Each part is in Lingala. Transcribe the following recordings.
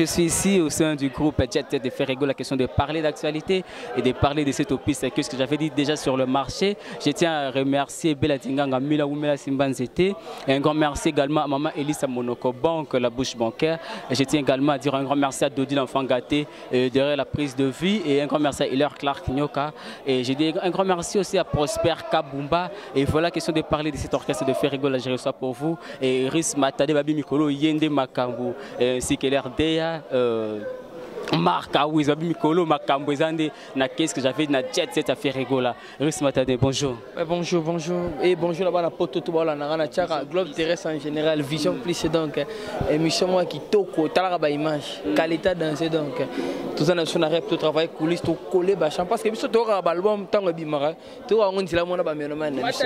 Je suis ici au sein du groupe Jet Set de Ferrego. La question de parler d'actualité et de parler de cette opiste que ce que j'avais dit déjà sur le marché. Je tiens à remercier Bella Dinganga, Mila Oumela Simbanzete. Et un grand merci également à maman Elisa Monoko Banque, la bouche bancaire. Et je tiens également à dire un grand merci à Dodi l'enfant gâté derrière la prise de vue. Et un grand merci à Hilaire Clark Nyoka. Et je dis un grand merci aussi à Prosper Kabumba. Et voilà, question de parler de cet orchestre de Ferrego, là, je reçois pour vous. Et Riss Matade Babi Mikolo, Yende Makambu, ainsi que l'RDA, Marc Aouiz, Babi Mikolo, Makambu, Zande, na qu'est-ce que j'avais na jet set à Ferrego là. Riss Matade, bonjour. Ouais, bonjour, bonjour. Et bonjour là-bas, la poto tout là, na tchaka, Globe terrestre en général, Vision Plus donc, émission moi qui toko, talaka ba image, qualité danser donc. Tout ça, on a rep, tout travail coulisses, tout collé ba champ parce que biso to ba album tango bimara, to wa ngonzi la mona ba mélomane na biso.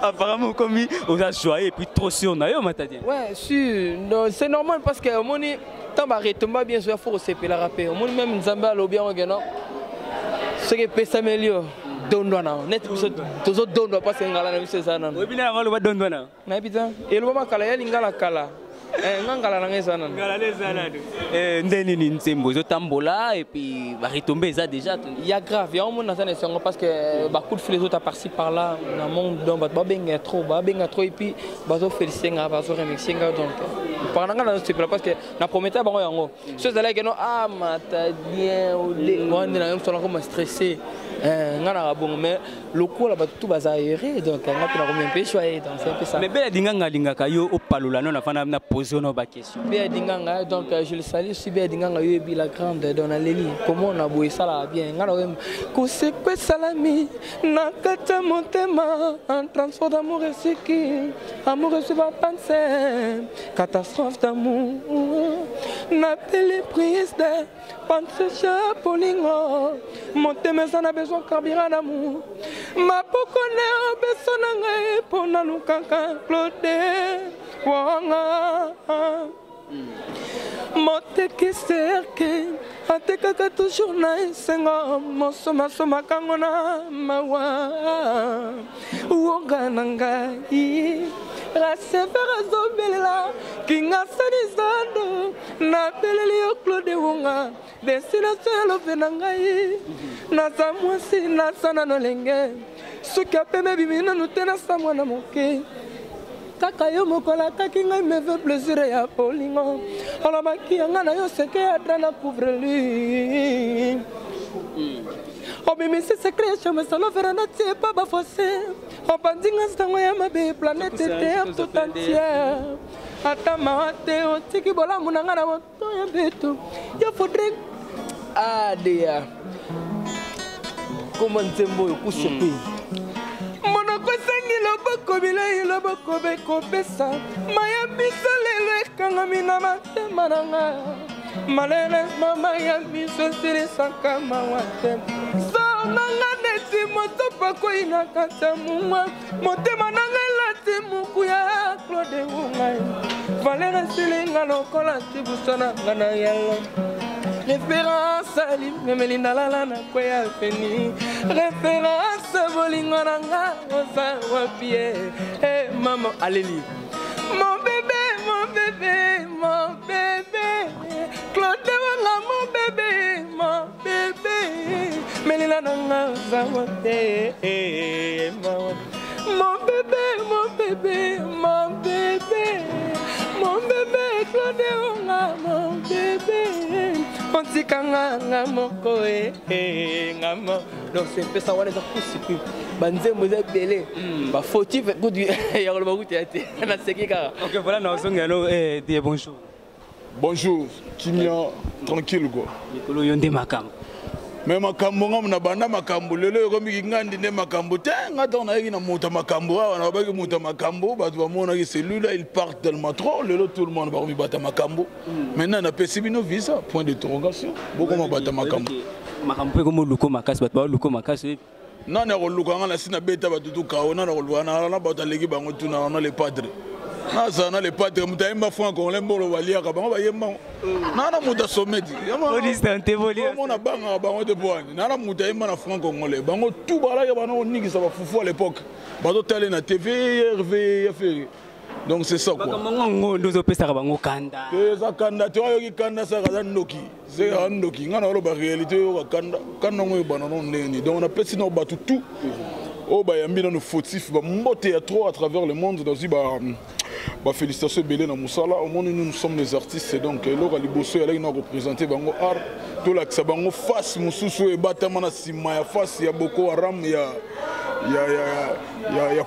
Apparemment comme on a joyeux et puis trop sûr na yo Matadien. Ouais, sûr, non, c'est normal parce que moni tant ba retomba bien sûr faut se pela rapper. Moni même Nzamba lo bien non. Ce qui pesa melio dondwa na net biso tozo dondwa parce que ngala na biso eza nanu. Oyebi na yango aloba dondwa na? Nayebi te. Eloba makala ya lingala kala. Nga ngala na nga eza nanu. Ngala na eza nanu. Nde nini nzembo ezotambola et puis ba retombées eza déjà. Ya grave, ya omona naza na esengo parce que ba coup de fil ezota par-ci par-là na monde donc bato babenga trop, babenga trop et puis bazo féliciter nga, bazo remercier nga donc par na nga nazo sepela parce que na promettais bango yango. So ezalaki no, ah, Matadien, ole, wana na yo moto nakoma stressé. Nga na bongo, mais lokola bato tout baza aéré, donc nga mpe nakomi un peu choyé, donc c'est un peu ça. Mais Bella Dinganga alingaka yo opalola no na fana na poser no ba question. Bella Dinganga, donc je le salue aussi Bella Dinganga yo ebi la grande dans la Leli. Comment on a boé ça là bien. Nga na oyemba, kosekwe salami na kati ya motema, un transport d'amour esiki, amour esi ba panse, catastrophe d'amour. Napeli prise de panse chapolingo, motema eza na besoin carburant d'amour. Maboko ne obeso na ngai mpo nalukaka Claude Wanga. Moteki serke atekaka toujours na esengo, mosomasomaka ngo na mawa. Wonga na ngai receveur azobelela kinga sani zando, nabeleli yo Claude Wonga, destination ya love na ngai. Naza mwasi, naza nano lenge, soki apeme ebimi nanu te, nasa mwana moke. Kaka yo moko alakaki ngai meve plaisir ya bolingo, olobaki yanga na yo seke ya dra na couvre-lit. Obimisi secret ya chambre salo veranda tie pa ba fossé. Obandi nga sango ya mabe planète terre tout entière. Ata mawa te otiki bolamu na nga na moto ya beto. Yo faudrait ah dia. Comment nzembo yo kusi pe. Monoko esengi loboko bilei loboko bekopesa. Maya biso lelo ekangami na matema na nga. Malheureusement maya biso esilisaka mawa te. So nanga neti moto pakoi na kati ya mungwa. Motema nanga elati muku ya Claude Wonga. Valeur esilinga lokola tibuso na nga na yelo. Référence à limemeli nalala na kweya peni. Référence bolingo na nga oza wapi ye. Eh maman aleli. Mon bébé, mon bébé, mon bébé. Claude Wonga, mon bébé, mon bébé. Melila na nga oza wapi ye. Maman. Mon bébé, mon bébé, mon bébé. Mon bébé, Claude Wonga, mon bébé. Ontika nga, nga moko, eh, eh, nga mo. Donc c'est un peu ça, wana eza kusi pe. Ba nzembo eza ebele. Ba fautif, kutu, ya koloba kutu ya te. Naseki kaka. Ok, voilà, nazonga no, eh, die, bonjour. Bonjour, kimia, tranquille quoi. Mikolo yo nde makambo. Mais makambo nga na banda makambo lelo ekomi kingandi nde makambo te. Nga ntango nayaki na moto ya makambo awa, nalobaki moto ya makambo, bato bamonaki celui-là, il part tellement trop, lelo tout le monde bakomi bata makambo. Maintenant napesi bino visa, point d'interrogation, bokoma bata makambo. Makambo mpe ekomi oluka makasi, bato baoluka makasi. Nani akoluka nga na si nabeta bato tu kao, nani akoluka nga na bato aleki bango tu na le padre. Nazala na le padre, moto ayemba franc congolais, mbolo baliaka bango bayemba ngo. Nana moto asometi. Omona bangaka bango te po wani. Nana moto ayemba na franc congolais. Bango tout balaki bana konikisa ba fufu à l'époque. Bazotala na TV, RV, FR. Donc c'est ça quoi. Makambo ngo nde ozopesaka bango kanda. Te, eza kanda te. Oyoki kanda, saka aza ndoki, seka ndoki. Ngai naoloba réalité, oyoka kanda, kanda ngo ebanda nano ndenge nini. Donc napesi nao bato tout oyo bayambi nano fautif, bambote ya trop à travers le monde. Nazwi bafélicitation ebele na mosala. Omoni, nous, nous sommes les artistes, donc eloko ya liboso eyalaki na koprésente bango art, tolakisa bango face mosusu oyo ebatama na nsima ya face ya Boko Haram ya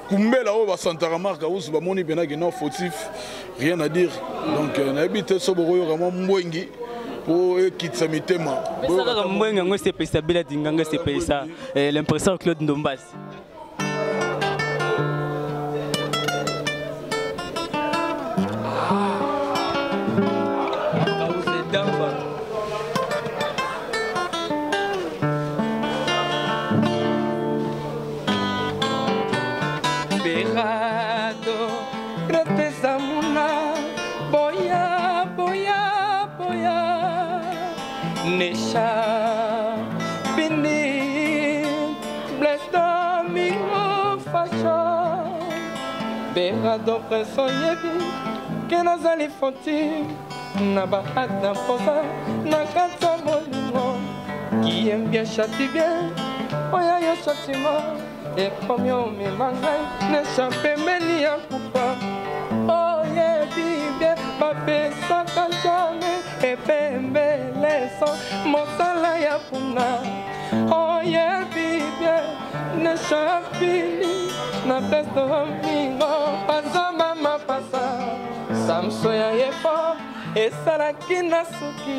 kumbela oyo basantaka Mark House. Bamoni mpenaki non, fautif, rien à dire. Donc nayebi te so bokoyoka mwa mbwengi mpo ekitisa mitema. Pesa kaka mbwengi yango, esepelisa Bela Dinganga, esepelisa l'impresseur Claude Ndombasi. Damba. Berado, retezamuna, boya, boya, boya, Nesha, Bini, Bless Domingo, Fashion, Berado, prince oyebi, ke nazali fautif na baata mposa na kati ya bolingo. Qui aime bien châtie bien, oya yo châtiment ekomi omema ngai nesha pembeni ya kufa. Oyebi bien, bapesaka jamais epembeleso mosala ya puna. Oyebi bien, nesha pili na pesto mingo bazamba mapasa samso ya yefo esalaki na suki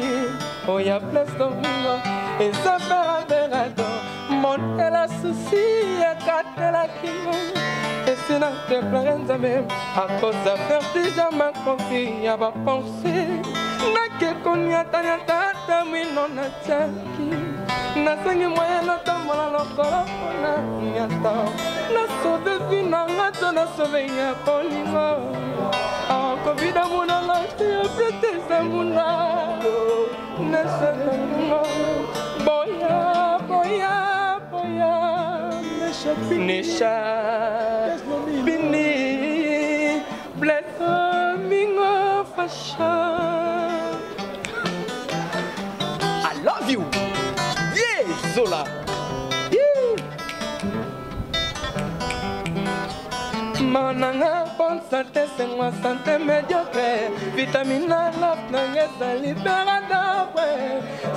oya Place Domingo eza peraberado montela susi ekatelaki ngai esi na déclare Nzambe akoza vertige ya makofi ya bapense nake koniataniata ata mwino natiaki nasengi moye natambola lokolo mpona nyata nasauve vie nanga to nasauve ya bolingo akovida munanga te preteza muna nasakango boya boya boya Nesha Bini Bless Mingo Fashion. I love you. Yeah, Zola. Yeah. Mananga bonne santé, c'est moi santé médiocre. Vitamine na love nanga ezali beradabre.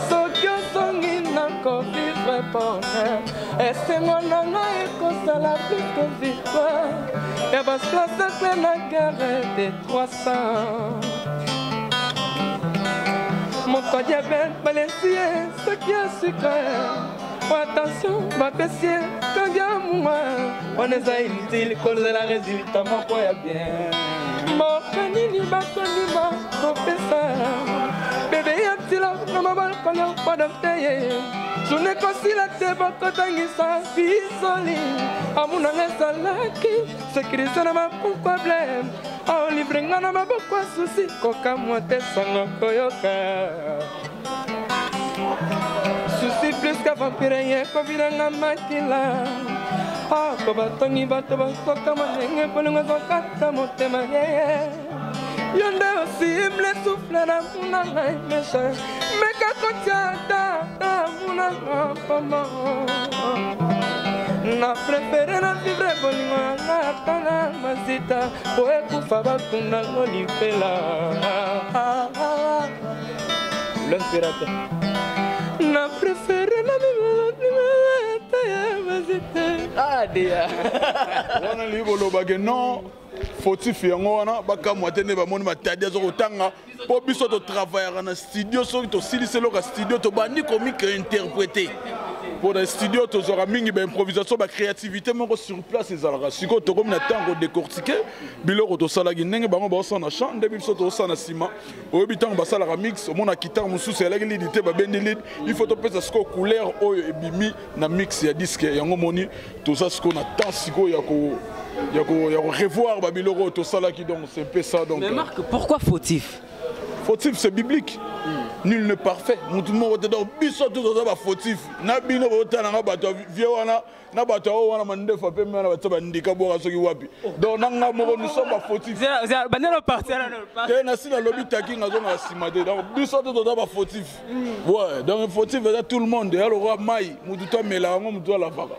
Soki ozongi nakovivre bonheur, esengo na ngai ekozala plus que victoire ya basplace na guerre de 300. Moto ya diabète balesi ye soki ya sucre po attention bapesi ye kangi ya mwa wana eza inutile kozela résultat moko ya bien. Mboka nini bakondima kopesa bebe ya ntila na mabalkolo badopte ye journée kosila te bakotangisa bisoli amunanga ezalaki sécurise na baproblème aolivre nga na maboko ya susi kokamwa te sango koyoka susi plus ka vampire ye kobilanga makila ako batongi bato basokama ndenge bolingo ezokata motema yeye yo nde osimble souffle na muna ngai mesha meka kotia ata na muna pamba na préféré na vivre bolingo yanga ata na mazita po ekufa bakundango lipela l'impérateur na préféré na vivre bolingo ata ya mazita. Ah, dia. Wana lingi kolobake non, fautif yango wana bakamwa te nde bamoni matadi aza kotanga mpo biso totravaillaka na studio. Soki tosilisi eloko ya studio, tobandi komika interpréter mpo na studio tozwaka mingi baimprovisation, bacréativité moko sur place ezalaka. Sikoyo tokomi na ntango kodécortiquer biloko tosalaki ndenge bango baosala na champ, nde biso tozosala na nsima. Oyebi, ntango basalaka mix, omona guitare mosusu eyalaki lead te, babendi lead. Il faut topesa sikoyo couleur oyo ebimi na mix ya disque yango. Moni toza sikoyo na temps sikoyo ya ko revoir babiloko oyo tosalaki. Donc c'est un peu ça donc. Mais Marc, pourquoi fautif? Fautif, c'est biblique. Nul n'est parfait, motu moko te. Donc biso tous toza bafautif na bino. Botala nga, bato ya vie wana na bato oyo wana, mandefa mpe wana batia bandika bwaka soki wapi. Donc na nga moko, nous sommes bafautif. Te, nasi nalobi taking azonga nsima te. Donc biso te toza bafautif. Ouais, donc fautif eza tout le monde. Eya lokwa mai, mutu to amela yango, mutu alavaka.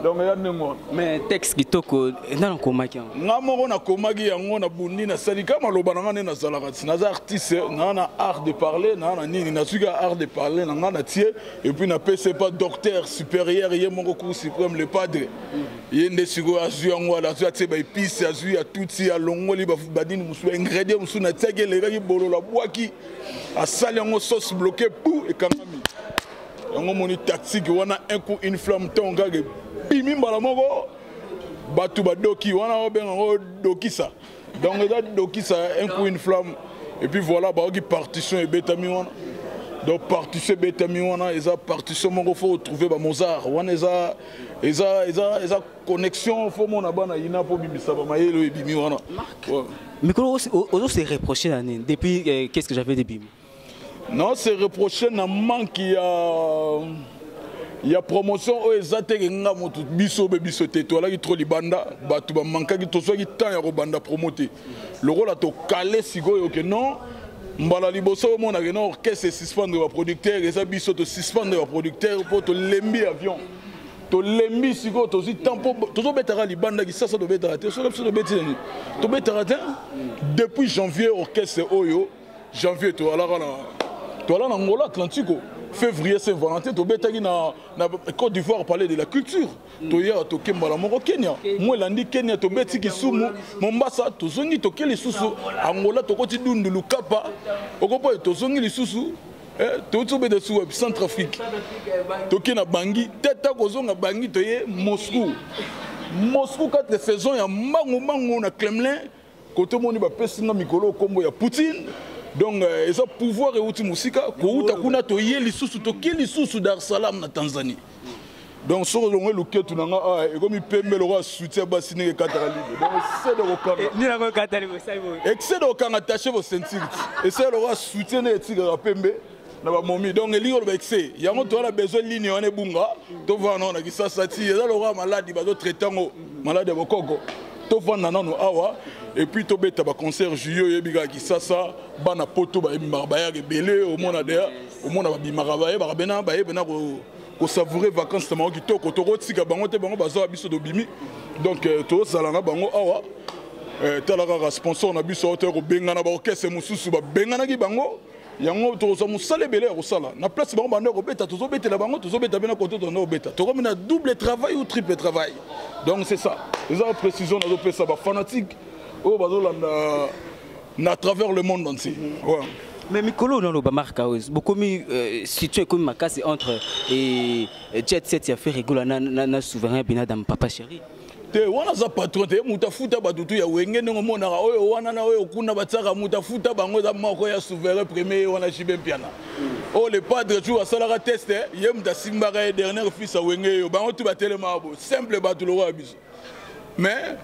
Donc eya ndenge wana. Mais texte kitoko, nana nakomaki yango? Nga moko nakomaki yango, nabundi, nasali ka maloba na nga nde nazalaka. Ti naza artiste, naa na art de parler, naa na nini, nazwiki art de parler na nga, natie et puis napesi pa docteur supérieur ye moko, Cour suprême, le padre. Ye nde sikoyo azwi yango wana, azwi, atie baépices, azwi, atuti, alongoli banini mosusu, baingrédient mosusu natiaki elekaki bololo, abwaki, asali yango sauce bloqué pu ekangami. Yango moni tactique wana, un coup une flamme. Ntongo kaka ebimi mbala moko, bato badoki wana, obenga yango dokisa. Donc eza dokisa, un coup une flamme. Et puis voilà, baoki partition ebetami wana. Donc partition ebetami wana, eza partition moko faut retrouver bamozart wana. Eza connexion, faut mona bana yina mpo bimisa bamayele oyo ebimi wana. Ouais. Mikolo ozo se reprocher na nini depuis qu'est-ce que j'avais dit? Non, se reprocher na manque ya promotion oyo eza teke. Nga moto, biso be biso te, toalaki trop libanda, bato bamankaki, tozwaki temps ya kobanda promo te. Lokola tokale sikoyo ke non, mbala liboso omonake na orchestre esuspendre baproducteur, eza biso tosuspendre baproducteur mpo tolembi avion, tolembi. Sikoyo tozwi temps mpo tozobetaka libanda. Kisasa tobetaka te, soki biso tobeti nini, tobetaka te depuis janvier. Orchestre oyo, janvier toalaka na, toala na Angola, Atlantico. Février, Saint Valentin, tobetaki na Côte d'Ivoire, Palais de la Culture. Toyaka, tokembala moko Kenya, mo elandi Kenya, tobeti Kisumu, Mombasa, tozongi, toke lisusu Angola, tokoti Dundu, Lukapa, okopo, tozongi lisusu, touti obeta su Centre Afrique, toke na Bangi teta, kozonga Bangi, toye Moscou. Moscou, 4 saison ya mbangu mbangu na Kremlin. Kote omoni bapesi nga mikolo nkombo ya Poutine. Donc eza pouvoir euti mosika. Kouta kuna, toye lisusu, toke lisusu Dar Salam na Tanzanie. Donc soki olongo eluketu na nga awa, ekomi pembe lokola soutien basi ndenge ekataka libre. Donc excès de kokanga, excès de kokanga, attache vo ceinture ti ese lokola soutien nde etikaka pembe na bamomi. Donc elingi oloba excès yango, toza na besoin ligne wana ebunga, tovanda nano na Kisasa ti eza lokola maladi bazotraite yango, maladi ya bokoko. Tovanda nano awa et puis tobeta baconcert juillet. Oyebi kaka Kisasa, bana Poto bayembaka, bayaka ebele. Omona deya, omona babimaka, bayebaka bena, bayebena kosavourer vacances na bango kitoko. Tokotika bango te, bango bazwa biso, tobimi. Donc tozala na bango awa. Tala kaka sponsor na biso te, kobengana baorchestre mosusu babenganaki bango. Yango tokozwa mosala ebele ya kosala na place bango banda kobeta, tozobetela bango, tozobeta mpe na kote tonda kobeta, tokomi na double travail ou triple travail. Donc c'est ça, eza précision nazopesa bafanatique oyo bazolanda na travers le monde entier, ouais. Mais mikolo naloba, Mark House, bokomi situé ekomi makasi entre et Jet Set ya Ferre Gola na Souverain Binadam, Papa Chéri. Te, wana aza patron te, moto afuta bato tu ya Wenge. Ndenge omonaka oyo wana na oyo kuna batiaka, moto afuta bango eza moko ya Souverain premier, ye wana JB Mpiana. Oyo le padre tu asalaka test, ye moto asimbaka ye, dernier fils ya Wenge. Yo bango tu batelemaka bo simple, bato lokola biso, mais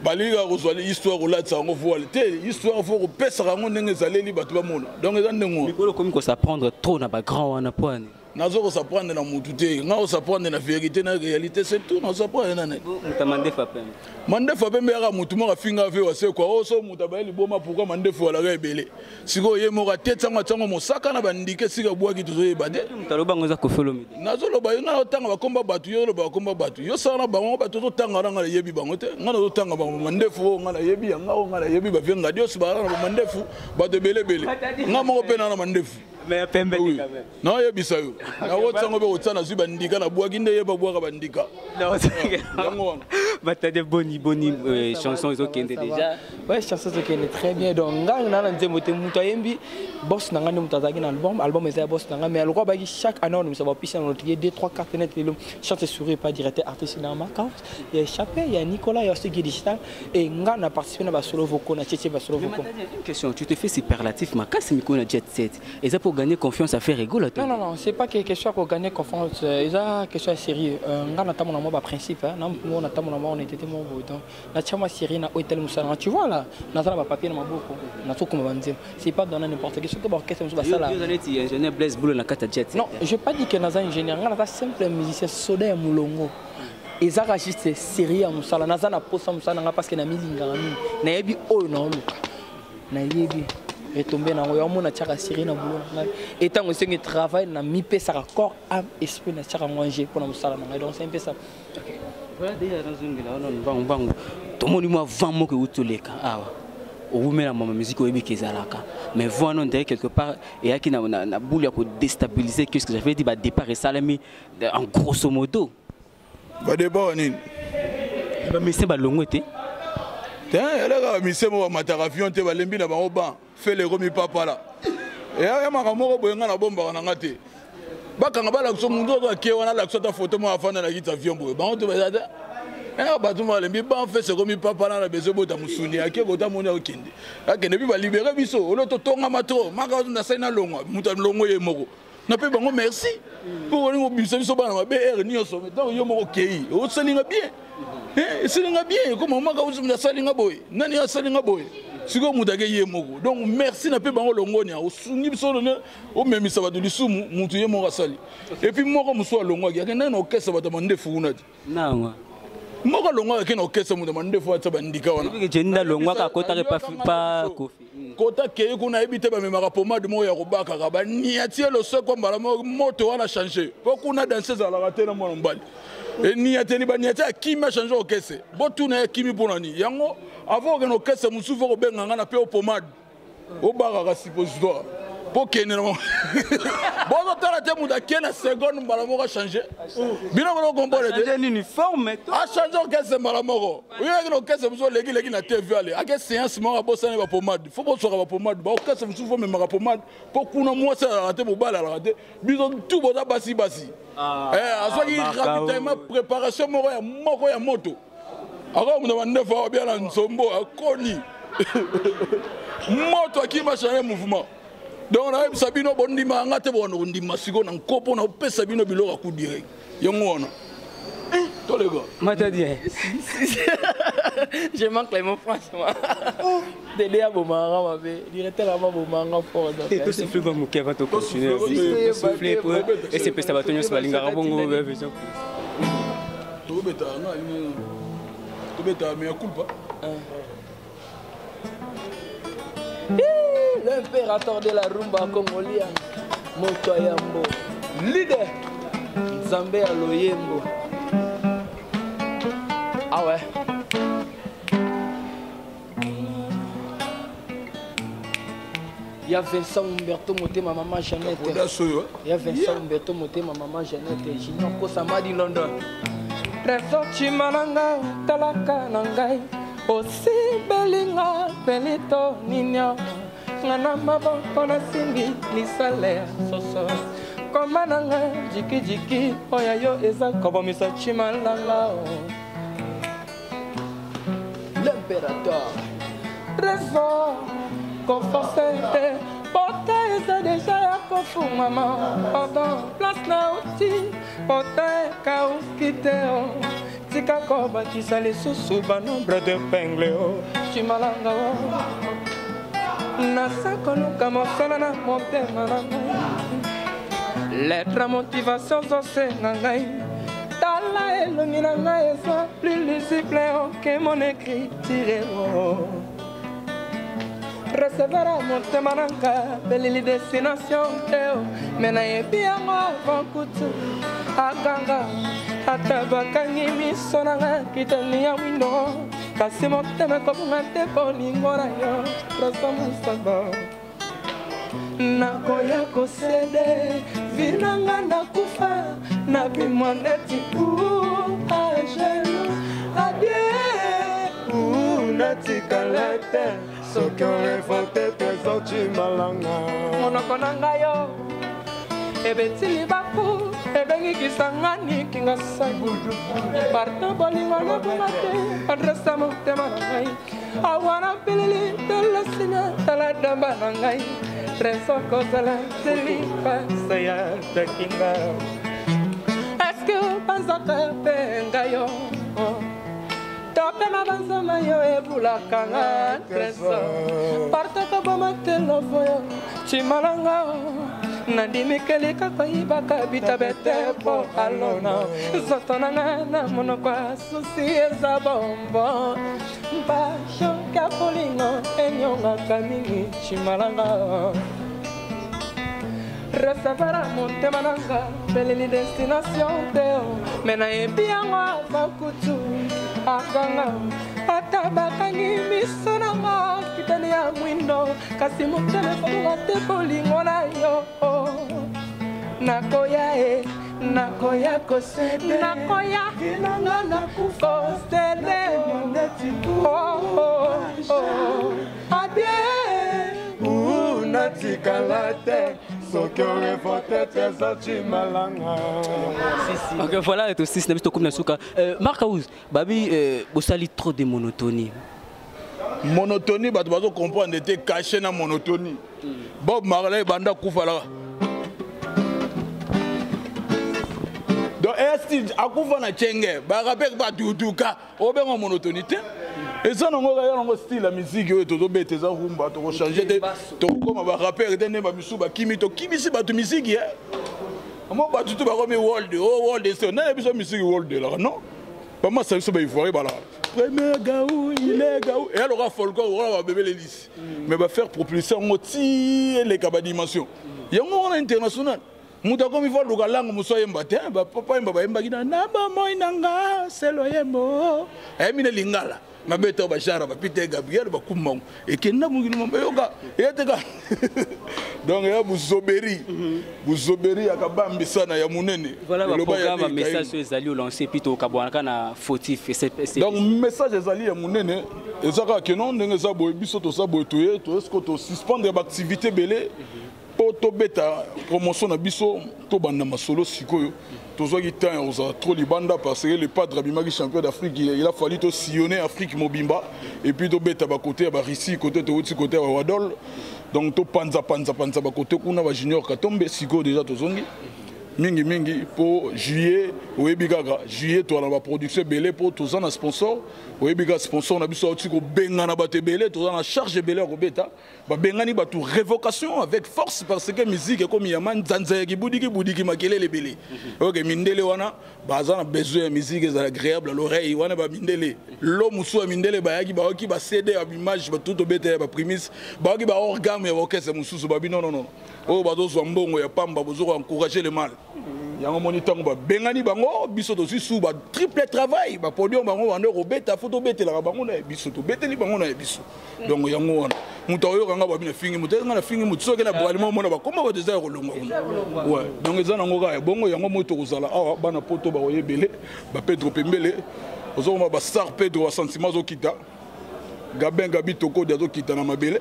balingaka kozwa histoire kolatisa yango voile te. Histoire faut kopesaka yango ndenge ezaleli, bato bamona. Donc eza ndenge wana. Mikolo okomi kosaprendre trop na bagrand wana, po ani? Nazo kosaprendre na mutu te, nga kosaprendre na vérité, na réalité, c'est tout. Nazosaprendre na nani? Moto mandefa pembe. Mandefu pembe yaka mutu moko afinga ve wasekwa oyo. So moto abaye liboma, pourquoi mandefu alaka ebele? Sikoyo ye moko atetiango, atiango mosaka na bandike, esika bwaki tozoyeba te. Moto alobango eza Koffi Olomide. Nazoloba yo, nga nazotanga bakomba bato, yo oloba bakomba bato, yo sala na bango. Bato ozotanga wana, nga nayebi bango te. Nga nazotanga bango mandefu oyo nga nayebi yanga, oyo nga nayebi bavie ngadios, bazala na bamandefu, bato ebele ebele. Nga moko mpe na mandefu. Mais pembe te quand même. Naoyebisa yo, nakotiango mpe kotia, nazwi bandika, nabwaki nde yeba bwaka bandika. Yango wana. Matade, boni boni chanson ezokende déjà? Ouais, chanson ezokende très bien. Donc ngai na nzembo te, moto ayembi boss na ngai nde moto azalaki na album. Album eza ya boss na ngai, mais alokwa bayaki chaque année onomisa bapisi na notiye 2 3 4 net. Lelo chante souris pas directeur artiste na Makao, ya échappé ya Nicolas, ya Osegi Digital, et ngai na participé na basolo vocaux na tietie basolo vocaux. Une question, tu te fais superlatif makasi mikolo na Jet Set, eza mpo gagner confiance à Ferre Gola. Non, non, non, c'est pas que question ya kogagner confiance, eza question ya sérieux. Nga na ntango na mwa baprincipe, na mo na ntango na mwa honnêteté moko boye. Donc natia mwa série na oyo etali mosala nga, tu vois là, naza na bapapier na maboko, nazokoma banzembo. C'est pas donné n'importe qui. Soki baorchestre mosusu basala. Yo neti ingénieur Blaise Boulo na kati ya Jet. Non, je pas dit que naza ingénieur. Nga naza simple musicien, soda ya molongo. Ezaka juste série ya mosala. Naza na posa mosala na nga parce que namilingaka mingi, nayebi oyo naoluka, nayebi retombe nango. Yango mona tiaka série na boulot na ngai. Etango esengi travail, na mipesaka corps, âme, esprit, natiaka yango ange mpona mosala na ngai. Donc c'est un peu ça. Voilà, déjà nazongela wana mbangu mbangu. Tomoni mwa vent moko euti oleka awa. Owumela mama musique, oyebi ke ezalaka, mais vent wana, on dirait quelque part eyaki na boule ya kodéstabiliser. Qu'est-ce que j'avais dit? Badépart esalemi en grosso modo. Badépart nini? Bamusicien balongwe te. Te, elaka bamusicien mo bamataka avion te, balembi na bango ban fele ekomi papala. Eya makambo moko boye, nga nabombaka na nga te. Bakanga balakisa mundu oyo ake wana, alakisa ata foto moko afanda na kiti avion boye. Bango to baza te, eka bato balembi ban fese ekomi papala na bezo bota mosuni ake kota moni akokende akende mpi balibere biso olo totongama trop. Maka nasali nalongwa, moto alongo ye moko na mpe bango merci mpo olingi obimisa biso bana mabe ere nyonso. Donc yo moko okei, osalinga bien, esalinga bien ekoma maka asalinga boye, nani asalinga boye. Sikoyo moto ake ye moko, donc merci na mpe bango longonia. Osungi biso, omemisa bato lisumu, motu ye moko asali. Et puis moko mosusu alongwaki, akendaki na orchestre bato ya mandefu kuna ti. Nangwa. Moko alongwaki, ake na orchestre moto ya mandefu, atia bandika wana. Jenda alongwaka, akotaki pa Kofi. Kota kei kuna, ayebi te bamemaka pomade moko ya kobakaka baniatie loseko mbala moko moto wana change, mpo kuna danse ezalaka te na mwana mobali eniateli baniatie. Akimi, achange orchestre. Botuna ye akimi mpona nini. Yango avant okende orchestre mosusu, fo kobenga nga na mpe opomade obakaka suppositoire mpo kende na bozotala te. Moto ake na seconde mbala moko achange. Bino bono comprendre te. Nini forme? Achange orchestre mbala moko. Oyaki na orchestre mosusu, olekileki na TV, ale ake séance moko, abosani bapomade. Fo boswaka bapomade. Baorchestre mosusu fo memaka pomade, mpo kuna mwasi alaka te, mobali alaka te, biso tu boza basi basi. Azwaki ravitaillement, préparation moko ya moko ya moto. Akoka mandefu awa bia na nzombo, akoni moto, akima change mouvement. Donc nayebisa bino, bondima yanga te, bokanda kondima sikoyo na nko mpo na kopesa bino biloko ya coup direct. Yango wana toleka. Matadi. Je manque les mots, franchement. Dede abomanga mabe, directeur ama bomanga fort. Tosouffle ba moke avant tocontinue. Tosouffle po esepesa bato nyonso balingaka bongo. Tobeta nga, tobeta mea culpa. L'impérateur de la rumba congolienne, moto ya yambo, leader, Nzambe ya loyembo. Ah ouais. Ya Vincent Humberto Motema, mama Jeannette. Oyo. Ya Vincent Humberto Motema, mama Jeannette, Junior Kosamadi, London. Trésor Chimalanga, talaka na ngai. Osibelinga pelito ninyo. Nga na maboko nasimbi lisale ya soso. Koma na nga jikijiki oyo yo eza kobomisa Chimalanga. L'impérateur. Trésor koforce te, pota eza deja ya kofungwama. Pardon, place na uti pota ekauki te o. Tika kobakisa lisusu banombre d'épingle o. Chimalanga o, nasa koluka mosala na motema na ngai. Lettre motivation zosenga ngai. Tala elongi na ngai eza plus lisible oke mon écriture o. Recevera motema na nga belili destination te o. Me nayebi yango avant kutu akanga. Ata bakangi miso na nga kitani ya windo, kasi motema ekobunga te bolingo na yo. Rosa Musaba, nakoya kosede vi na nga, nakufa nabimwa neti agelo adie. Natikala te soki orevote Trésor Chimalanga. Monoko na ngai yo ebeti libaku, ebengikisangani kingasai. Parto bolingo nabunga te, adresa motema na ngai awa na pilili. Tala sinya, tala damba na ngai. Trésor kozala selipasa ya takinga. Eske obanzaka mpe ngai yo to mpe mabanzama yo ebulaka nga Trésor. Parto koboma te lovo yo cimalanga nandimikeli kaka yibaka bitabe te mpo alona nzoto na nga na monoko ya susi eza bombo bashoka bolingo enyongaka mingi cimalanga recevara motema na nga beleli destination te me nayebi yango ava kutu akanga ata bakangi miso na nga kitani ya mwindo kasi motema ekobunga te bolingo na yo nakoya e nakoya kosede nakoya nanga nakufa kosede oh, oh, oh. adie natikala te soki orevote trésor cimalanga. Ok, voilà, to six na biso tokomi na suka. Marc House, babi bosali trop de monotonie. Monotonie, bato bazo comprendre te caché na monotonie. Bob Marley banda kufa la. Donc esti akufa na chenge, ba rappel ba duduka, obenga monotonie te. Eza nango kaka nango style ya musique oyo tozobeta eza rumba, tokochange te, tokokoma ba rappeur te nde ba misusu bakimi, tokimisi bato musique ya. Mo bato tu bakomi world, oh world ese, nani biso musique world elaka non? Bamasa biso ba ivoirien balaka. Premier gaou, il est gaou. Et alors folklore wana ba bébé lelisi. Mais ba faire propulser ngo ti eleka ba dimension. Yango wana international. Moto akomi fo aluka langue mosusu ayemba te, ba papa yemba bayembaki na na bomoi na nga selo yembo. Ayembi na lingala. Mabeta ba genre ba Peter Gabriel ba kumbango. Ekenda mokili mama yoka. Eyateka. Donc ya buzoberi. Buzoberi ya kabambi sana ya munene. Voilà ba Eloba ya programme Leka message Yemba. ezali au lancer puis to kabwanaka na fautif et c'est Donc message ezali ya munene ezaka ke non ndenge eza boye biso toza boye toye to est-ce que to suspendre ba activité belé po tobeta promotion na biso tobanda masolo sikoyo tozwaki temps ya kozala trop libanda parce que le padre abimaki champion d'Afrique, il a fallu to sillonner Afrique mobimba et puis tobeta ba côté ya ba Russie, côté towuti côté ya ba Wadol. Donc to panza panza panza ba côté kuna ba Junior Katombe sikoyo déjà tozongi mingi mingi po juillet oyebi kaka juillet toza na ba production ebele po toza na sponsor oyebi kaka sponsor na biso auti kobengana bato ebele toza na charge ebele ya kobeta babengani bato révocation avec force parce que musique ekomi ya manzanza ya kibudiki budiki makelele ebele. Ok, mindele wana baza na besoin ya musique ezala agréable à l'oreille wana ba mindele lo mosusu ya mindele bayaki baoki ba CD ya image bato tobeta ya ba prémisse baoki ba organe ya ba orchestre mosusu babi non non non oyo bazozwa mbongo ya pamba bozo ko encourager le mal. Yango moni ntango babengani bango biso tozwi su ba triple travail ba podium bango bando kobeta fo tobetelaka bango na ya biso tobeteli bango na ya biso. Donc yango wana moto akoyoka nga babi na fingi moto nga na fingi moto soki na bralima omona bakoma bato eza ya kolongwa kuna. Ouais, donc eza nango kaka ya bongo yango moi tokozala awa bana poto bakoyebele ba Pedro Pembele ozokoma ba star Pedro ba sentiment azokita Gabin Gabi Tokodi azokita na mabele.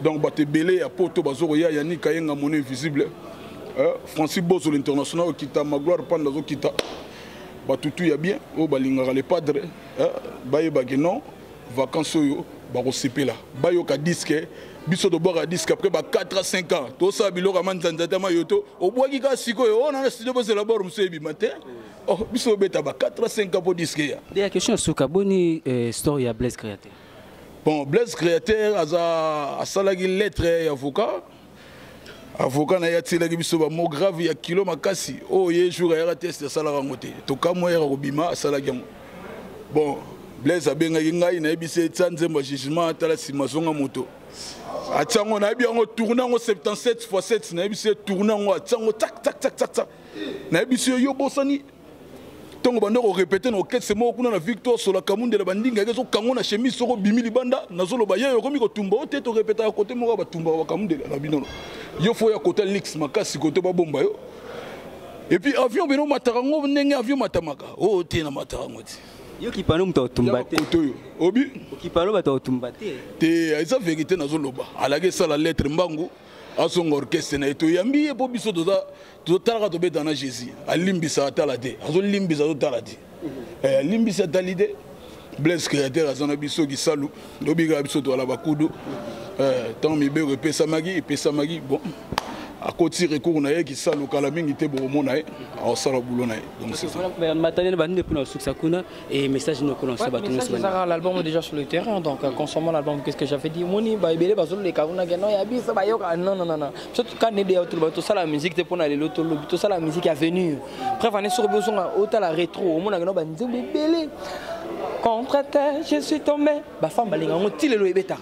Donc bato ebele ya poto bazokoya Yannick Kayenga mon invisible. Francis Bozo l'international okita Magloire Panda azokita batutu ya bien oyo balingaka le padre, bayebaki non vacances oyo bakosepela bayoka disque biso tobwaka disque après ba 4 à 5 ans tosala biloko ya manzanza te mayoto obwaki kaka sikoyo oyo na studio bozela bor mosusu ebima te. Oh, biso obeta ba 4 à 5 ans po disque ya. Nde question suka boni story ya Blaise Créateur. Bon, Blaise Créateur aza asalaki lettre ya avocat. Avocat na ye atielaki biso ba mots grave ya kilo makasi. Oyo ye jour ayaka test asalaka yango te. Tokamwa yaka kobima asalaki yango. Bon, Blaise abengaki ngai nayebisi ye tia nzembo ya jugement atala nsima zonga moto. Atia yango nayebi yango tourne yango 77 fois 7 nayebisi ye tourne yango atia yango tak tak tak tak tak. Nayebisi ye yo bosani ntongo bando ko répéter na orchestre moko kuna na Victor Sola Kamundela bandinga ke zo kango na chemise soko bimi libanda nazoloba ye yokomi kotumba o te to répéter à côté moko batumba ba Kamundela na bino. Yo fo ya côté Lix makasi côté ba bomba yo. Et puis avion bino mataka ngo ndenge avion matamaka. O te na mataka ngo ti. Yo ki pano muto otumba te. Ya côté yo. Obi? Ki pano bato otumba te. Te eza vérité nazoloba. Alake sala lettre mbangu. Azonga orchestre na ye toyambi ye po biso toza totalaka tobeta na Jésus. Alimbisa atala te. Azolimbisa azotala te. Alimbisa atali te. Blaise créateur aza na biso kisalu lobikaka biso toala bakudu. Ntango mibeko epesamaki epesamaki, bon, akoti recours na ye. Kisalu kala mingi te bokomona ye aosala boulot na ye. Donc c'est ça. Matane banini mpona kosukisa kuna et message nini okolancer bato nyonso? L'album est déjà sur le terrain, donc concernant l'album, qu'est-ce que j'avais dit? Moni baebele bazoleka kuna ke non, ya biso bayoka. Non, non, non, non, surtout quand nde ya tosala musique te mpona lelo, tolobi tosala musique ya venir. Bref, ane soki bozonga otala rétro, omonaka no banzembo ebele. Contre terre je suis tombé, bafemme balinga yango ti lelo, ebetaka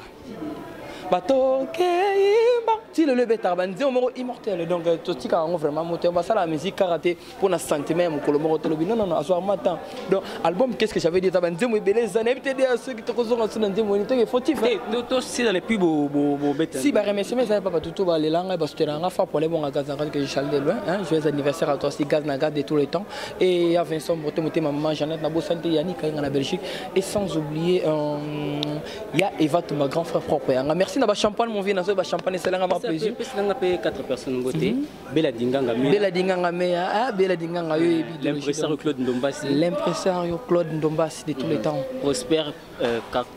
batokeyimba ti lelo, ebetaka banzembo moko immortel. Donc totika yango vraiment moto basala musique kaka te mpona sentiment ya mokolo moko. Tolobi non, non, non, azwaka temps. Donc album, qu'est-ce que j'avais dit? Eza banzembo ebele eza, nayebi te de soki tokozonga so na nzembo nini toke fautif. Tosila et puis bobeta. Si baremerciement ezali pa bato to balela ngai, basutela nga fa pole bonga gaz na que je salue de loin, hein. Joyeux anniversaire à toi aussi, gaz na garde de tous les temps. Et à Vincent Bote Motema, maman Jeannette, na bosani te Yannick Kainga na Belgique, et sans oublier ya Eva ma grand frère propre yanga. Merci na ba champagne, mon vieux, na so ba champagne esalanga ma plaisir. Peselanga mpe 4 personnes mbote: Bela Dinganga Mea. Bela Dinganga Mea, ah, Bela Dinganga yo yebi. L'impresario Claude Ndombasi. L'impresario Claude Ndombasi de tous les temps. Prosper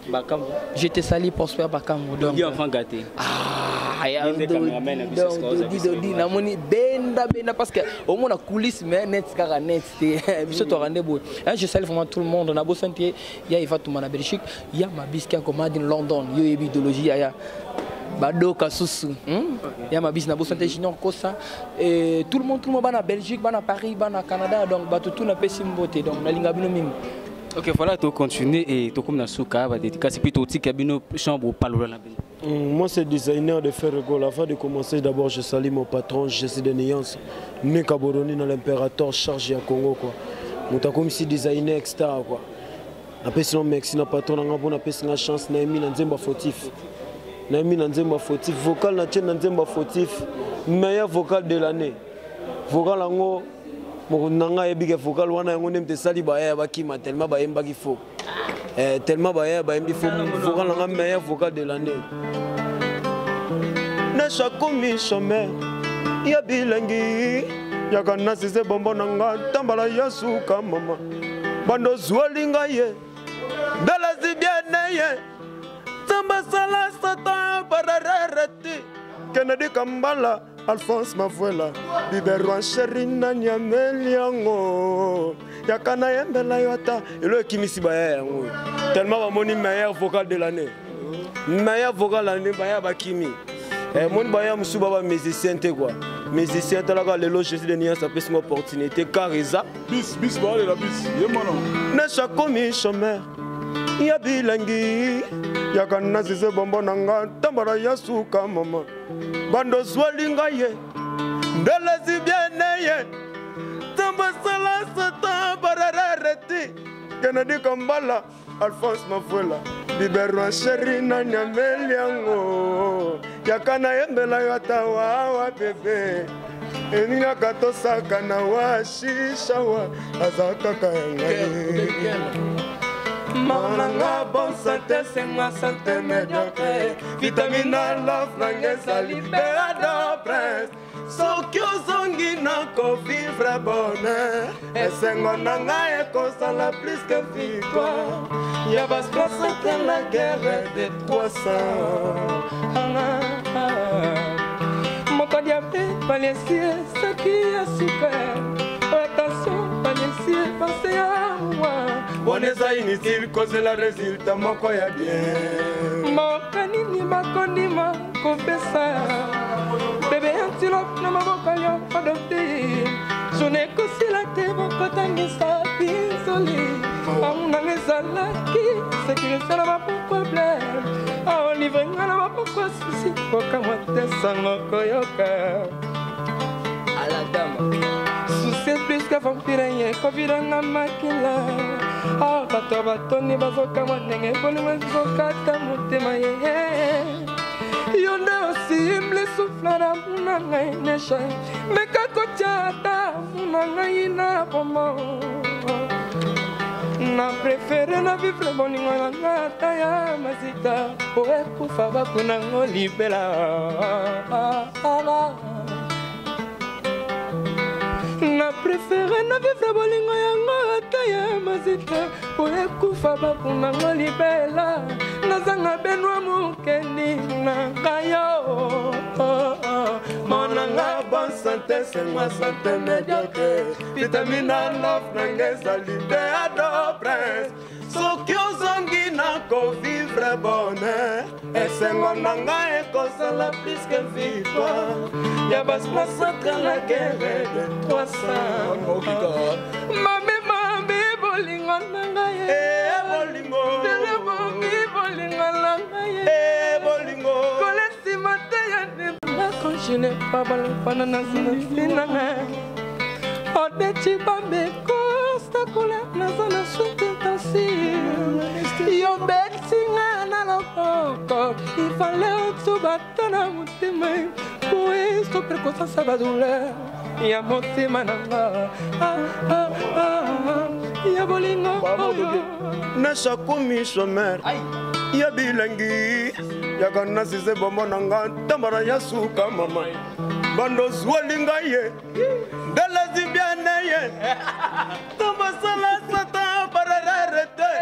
Bakambo. Je te salue, Prosper Bakambo. Donc Dodi enfant gâté. Ah, ya Dodi, Dodi, namoni benda benda, parce que omona coulisse mais net kaka net te, biso toka nde boye. Je salue vraiment tout le monde. Na bosani te ya Eva Tuma na Belgique, ya Mabiski ya Komadi London, yo yebi idéologie ya badoka susu, Ya Mabisi, na bosani te Junior Kosa et tout le monde, tout le monde, bana Belgique, bana Paris, bana Canada. Donc bato tout napesi mbote. Donc nalinga bino mingi. Ok, voilà, tocontinue et tokomi na suka badédicace, puis totika bino chambre palola na bino. Moi, c'est designer de Ferre Gola. Avant de commencer, d'abord, je salue mon patron, Jesse de Nuance, Neka Boroni, dans l'impérateur charge à Congo, quoi. Moto comme si designer extra, quoi. Napesi no merci na patron na nga mpo napesi nga chance nayemi na nzembo fautif, nayemi na nzembo fautif, vocal na tie na nzembo fautif, meilleur vocal de l'année. Vocal yango, mokonzi na ngai ayebi ke vocal wana yango nde moto esali bayaya bakima tellement bayembaki faux. Tellement bayaya bayembi faux, vocal na nga meilleur vocal de l'année. Nesha komi chômeur ya bilengi yaka nasise bombo na nga tambala ya suka mama bando zwalinga ye ndalasi biene ye nzambe asala satan pararereti. Kennedy Kambala, Alphonse Mavuela, biberwa sheri nani ameli yango yaka nayembela yo ata elo ekimisi baya yango tellement bamoni meilleur vocal de l'année, meilleur vocal l'année, baya bakimi. Moni baya mosusu ba bamusicien te, quoi, musicien talaka lelo. Jésus de Nuance apesi nga opportunité car eza bis bis baolela bis ye mono. Nesha komi chômeur ya bilengi yaka nasise bombo na nga tambala ya suka mama bando zwalinga ye ndelesi biene ye nzambe asala satan bararereti. Kennedy Kambala, Alphonse Mafuela, biberwa sheri nani ameli yango yaka nayembela yo ata wawa bebe eningaka tosaka na washishawa aza kaka ya ngai. Mama bon santé, c'est santé médiocre. Vitamine love nanga ezali berado prince. Soki ozongi na kovivre bonheur, esengo na ngai ekozala plus que victoire ya basprasate la guerre de 300. Moko diabe palesi soki ya suka. Attention palesi, pense à moi. Wana eza inutile kozela résultat moko ya bien. Mboka nini bakondima kopesa bebe antilope na maboko yo adopte? Journée ekosila te bokotangisa pinzoli amunanga ezalaki sécurité na baproblème aolivre nga na bapokwa susi kokamwa te sango koyoka susi plus que vampire ye kovidanga makila. Ah, bato batondi bazokamwa ndenge bolingo ezokata motema ye. Yo nde osimble souffle na muna ngai nesha meka kotia ata muna ngai na bomo. Na préféré na vivre bolingo na ngai ata ya mazita po ekufa bakunango libela. Na préféré na vivre bolingo yango ata ya mazita po ekufa bakuna ngo libela nazanga benwa mokendi na ngai yo Monanga bonne santé, c'est moi santé médiocre. Vitamine love nanga ezali te ado prince. Soki ozongi na kovivre bonheur, esengo na ngai ekozala plus que victoire. Ya basmassacre la guerre de 300. Mame mame bolingo na ngai. Eh bolingo. Tele bomi bolingo na ngai. Eh bolingo. Kolesima te ya ne balafana na sinafina odeti bameko stakola naza na soute intensive yo beti nga na loboko ifale otuba ta na motema po estope kosasa badouleur ya motema na nga ah, ah, ah, ya bolingo oyo Nasakomi chômeur ya bilengi yaka nasise bombo na nga ntambala ya suka mama bando zwali ngai ye ndalasi biane ye tombosala satan bararare te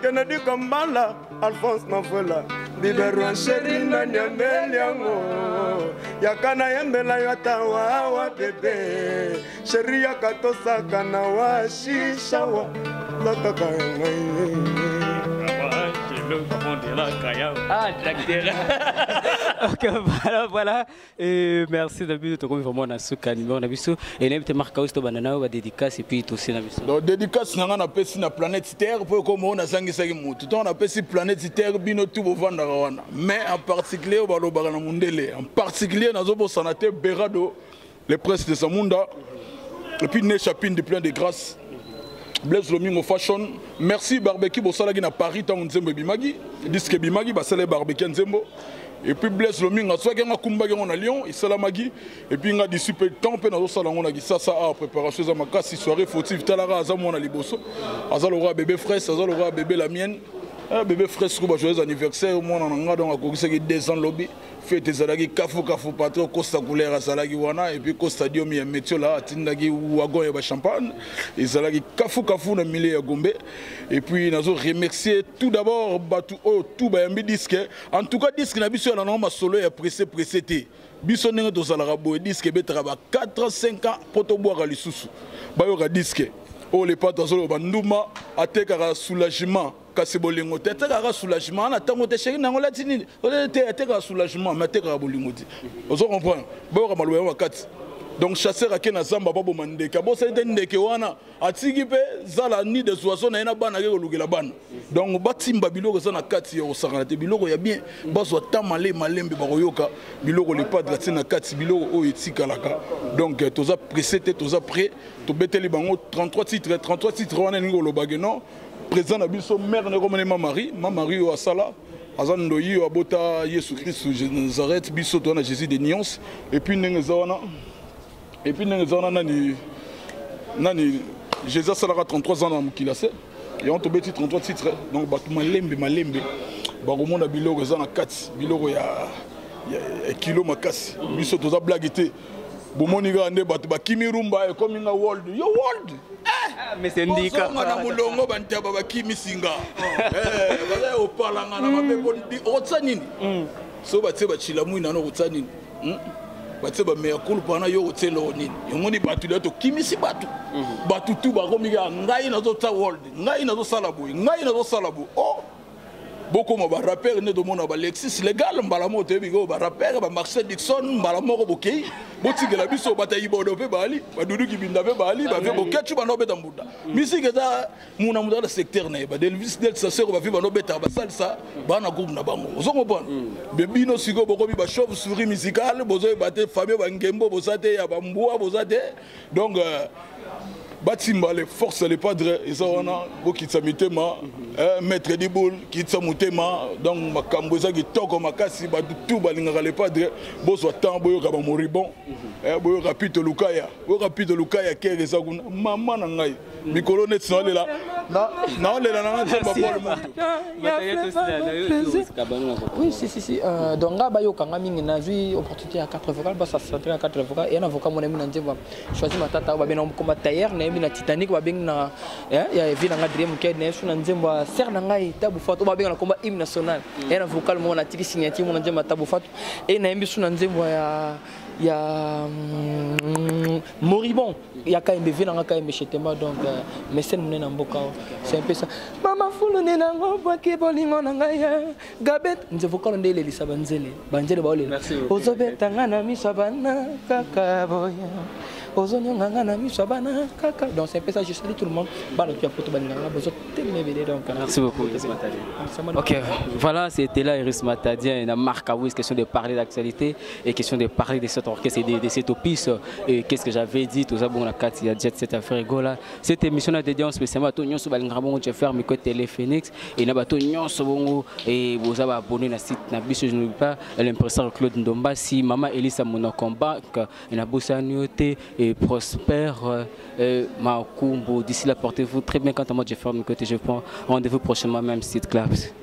Kennedy Kambala Alphonse Mafuela Biberon sheri na nyameli yango yaka nayembela yo ata wawa bebe sheri yaka tosaka na wa shishawa lakaka ngai. Ah, tracteur. Ok, voilà, voilà. Et merci d'abord de vraiment na suka numéro na biso. Et na te marque aussi to banana ba dédicace et puis to na biso. Donc dédicace na nga napesi na planète Terre mpo ekoma oyo nazangisaki motu ntango napesi planète Terre bino tu bovandaka wana, mais en particulier oyo balobaka na mondele, en particulier nazobosana te Berado, le prince de Zamunda, et puis Nesha Pindi plein de grâce, Blaise Lomingo Fashion. Merci barbecue bosalaki na Paris ntango nzembo ebimaki, disque ebimaki, basala barbecue ya nzembo. Et puis Blaise Lomingo azwaki yango, akumbaki yango na Lyon, esalamaki. Et puis nga d'ici peu de temps mpe nazosala yango na Kisasa. A préparation eza makasi, soirée fautive. Talaka, aza mwana liboso, aza lokola bébé fraise, aza lokola bébé la mienne. Ah, bébé fraise ko ba joyeux anniversaire mwana na nga. Donc akokisaki 2 ans lobi, fête ezalaki kafu kafu. Patron Costa Couleur azalaki wana, et puis Costa Diomi ya Metiola atindaki wagon ya bachampagne, ezalaki kafu kafu na milieu ya Gombe. Et puis nazo remercier tout d'abord bato oyo tout bayambi disque. En tout cas disque na biso ya nango masolo ya pressé pressé te. Biso ndenge tozalaka boye, disque ebetaka ba 4 5 ans mpo tobwaka lisusu bayoka disque oyo. Lepato azoloba nduma atekaka soulagement, kasi bolingo te. Atekaka soulagement ana ntango te. Chéri nango lati nini te, atekaka soulagement mais atekaka bolingo te. Ozo comprendre? Bayoka maloba yango makati. Donc chasseur ake na zamba, baboma ndeke, abosani te ndeke wana atiki mpe zala ni des oiseaux na ye na bana, ake kolukela bana. Donc batimba biloko eza na kati ya kosakana te, biloko ya bien. Bazwa ta male malembe, bakoyoka biloko le padre atie na kati, biloko oyo etikalaka. Donc toza pressé te, toza prêt. Tobeteli bango 33 titres. 33 titres wana elingi kolobake non, président na biso mare nekomone ma Marie, ma Marie oyo asala aza ndoyi oyo abota Yesu Kristu Nazareth. Biso toza na Jésus de nuance. Et puis ndenge eza wana, et puis ndenge eza wana, nani nani Jésus asalaka 33 ans na mokili ase yango tobeti 33 titres. Donc bato malembe malembe bakomona biloko eza na kati, biloko ya kilo makasi. Biso toza blague te. Bomoni kaka nde bato bakimi rumba, ekomi nga world yo world. Mais c'est ndika. Ozonga na molongo, bantaba bakimi singa. Baza ya kopalanga na mabe. Okotisa nini so batie bacila mwina wana? Okotisa nini? Batie bameya kulupa wana, yo okotia eloko nini? Yomoni bato leo tokimisi bato, bato tu bakomi kaka ngai nazotia world, ngai nazosala boye, ngai nazosala boye. Oh, bokoma barappeur nde tomona balexis légal mbala moko toyebi koo barappeur bamarcel Dixon mbala moko bokei. Botikela biso bato ya ibodo mpe baali baduduki binda mpe baali bavie bokecu banda obeta mbunda. Misike eza muna moto na secteur na ye, badelvis del sasero bavie banda obetaka basalisa baa na groupe na bango. Ozo comprendre be? Bino sikoyo bokomi bachauve souris musicale, bozoyeba te famille bangembo boza te, ya bambwa boza te. Donc batimba le force le padre eza wana. Bokitisa mitema, maître Diboul, kitisa motema. Donc makambo eza kitoko makasi. Bato tu balingaka le padre, bozwa temps boyoka bamoribon, boyoka Pito Lukaya, boyoka Pito Lukaya kere eza kuna. Mama na ngai mikolo neti naolela, naolela nanga nzemba Paul Mondo. Oui, si, si, si. Donc, nga bayokanga mingi, nazwi opportunité ya 4 vocal, basa centré ya 4 vocal. Eya na vocal mon ami na nzembo choisi matata oyo babena koma tailleur na ye. Nayembi na Titanic, babengi na ya vie na nga Adrien Mukiadi, nayebi so na nzembo ya sere na ngai Tabu Fatu, oyo babenga na komba hymne national. Ya na vocal moko natiki signature moko na nzembo ya Tabu Fatu. E nayembi so na nzembo ya moribond ya KMB, vie na nga KMB Chetemba. Donc mécène monene na mboka oyo, c'est un peu ça. Mama fulu nde nango bwaki bolingo na ngai gabet nze vocal nde elelisa banzele banzele baolela. Ozobeta nga na miso ya bana kaka boya, ozonyonga nga na miso ya bana kaka. Donc c'est un peu ça. Je salue tout le monde, bana tu ya poto balingaka nga bozotelema ebele. Donc Merci beaucoup, Iris Matadien. Ok, voilà, c'était là Iris Matadien et la marque à question de parler d'actualité et question de parler de cet orchestre et de cette opus. Et qu'est-ce que j'avais dit, tout ça, bon, la 4, il y a Jet Set Affaire Gola. Cette émission a dédié spécialement à tout le monde, balingaka bongo faire micro Télé Phoenix et na bato nyonso bongo et vous avez abonné na site na biso. Je n'oublie pas l'impresseur Claude Ndombasi, Mama Elisa Monokomba et na Bossa Niote et Prosper Makumbo. D'ici là, portez-vous très bien. Quant à moi, je ferme côté, je prends rendez-vous prochainement, même site claps.